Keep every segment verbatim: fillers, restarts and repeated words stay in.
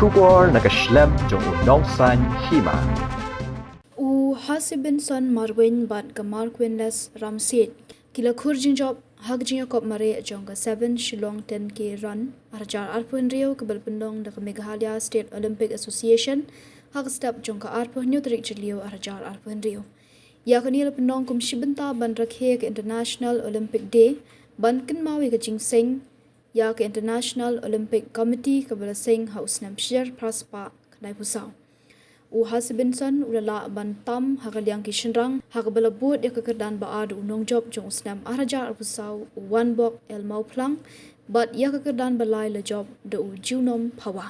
Khubor na ka shlem jong u nongsaiñ hima. U Hasibenson Marwein bad ka Marquinless Ramsiej ki la khur jingjop ha ka jingïakop mareh jong ka seven Shillong ten K Run ar hajar arphew hynriew kaba la pynlong da ka Meghalaya State Olympic Association ha ka step jong ka arphew hynñiew tarik Jylliew ar hajar arphew hynriew. Ïa kane la pynlong kum shi bynta ban rakhe ïa ka International Olympic Day, ban kynmaw ïa ka jingseng ïa ka International Olympic Committee kaba la seng ha u snem shihajar phra spah khyndai phew saw. U Hasibenson u la lah ban tam ha ka liang ki shynrang ha kaba la bud ïa ka kyrdan ba ar da u nongjop jong u snem ar hajar arphew saw, u Wanbok L Mawphlang, bad ïa ka kyrdan ba lai la jop da u Jiwnom Phawa.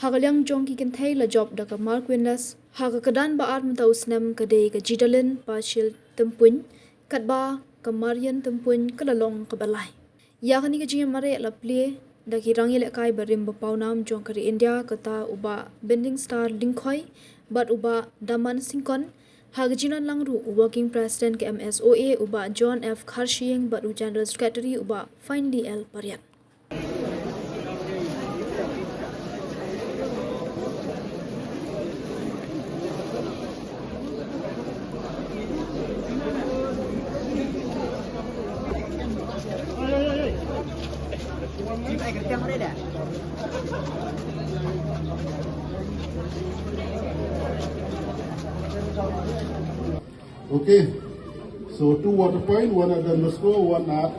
Ha ka liang jong ki kynthei la jop da ka Marquinless, ha ka kyrdan ba ar mynta u snem ka dei ka Jidalin Pashil Tympuin, katba ka Marian Tympuin ka la long kaba lai. Ïa kane ka jingïamareh la plie da ki rangïalehkai barim ba pawnam jong ka ri India, kata u Bah Bending Star Lyngkhoi bad u Bah Daman Syngkon. Ha ka jingdon lang ruh u Working President ka M S O A, u Bah John F Kharshiing, bad u General Secretary u Bah Finely L Pariat. Okay. So two water point, one at Don Bosco, one at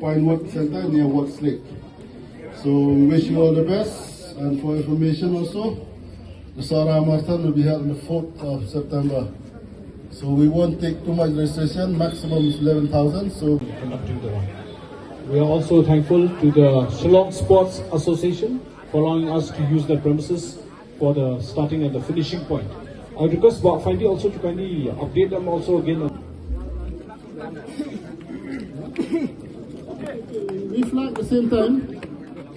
Pinewood Center near Watts Lake. So we wish you all the best. And for information also, the Sohra Marathon will be held on the fourth of September. So we won't take too much registration, maximum is eleven thousand. So conducting the run. We are also thankful to the Shillong Sports Association for allowing us to use their premises for the starting and the finishing point. I would request Bah Finely also to kindly update them also again. We flag the same time,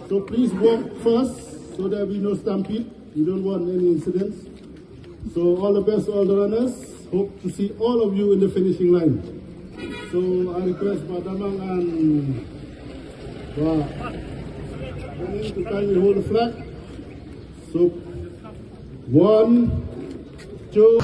so please walk first so that we no stampede. We don't want any incidents. So all the best, all the runners. Hope to see all of you in the finishing line. So I request Bah Damang and Bah Bening to kindly hold the flag. So, one, two.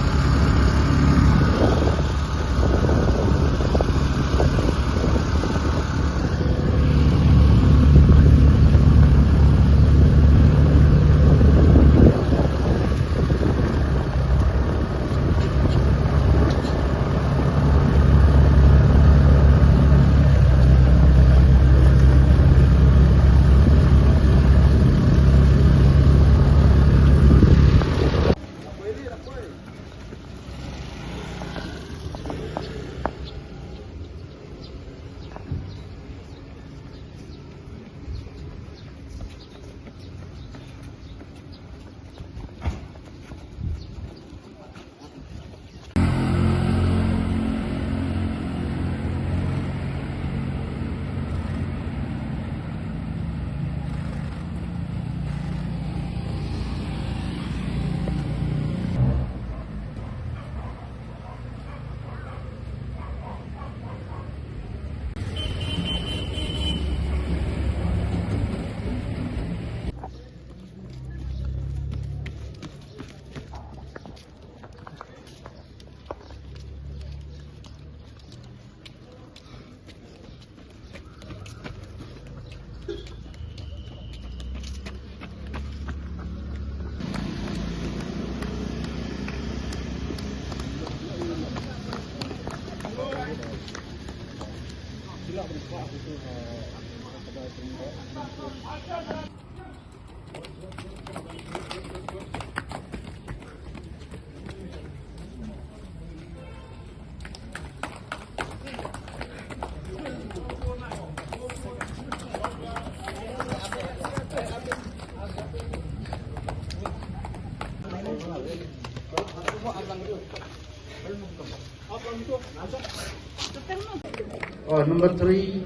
Oh, number three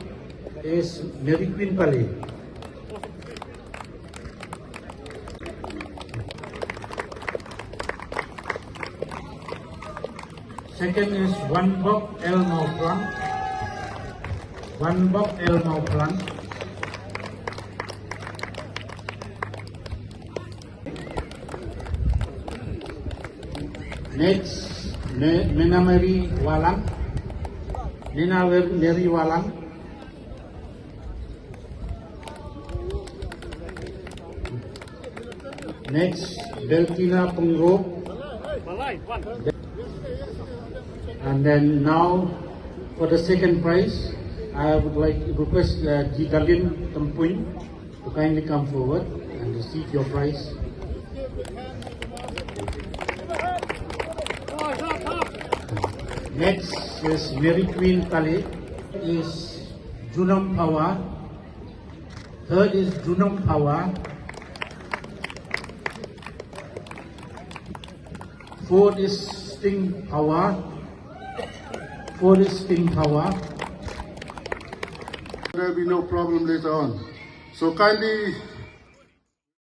is Mary Queen Pale. Second is Wanbok L Mawphlang. Wanbok L Mawphlang. Next, Me- Mena Mary Walang. Mena Wer- Mary Walang. Next, Beltina Pungro. And then now for the second prize, I would like to request uh, Jidalin Tampuin to kindly come forward and receive your prize. Next is Mary Queen Kale, is Junam Power. Third is Junam Power. Fourth is Sting Power. Fourth is Sting Power. There will be no problem later on. So kindly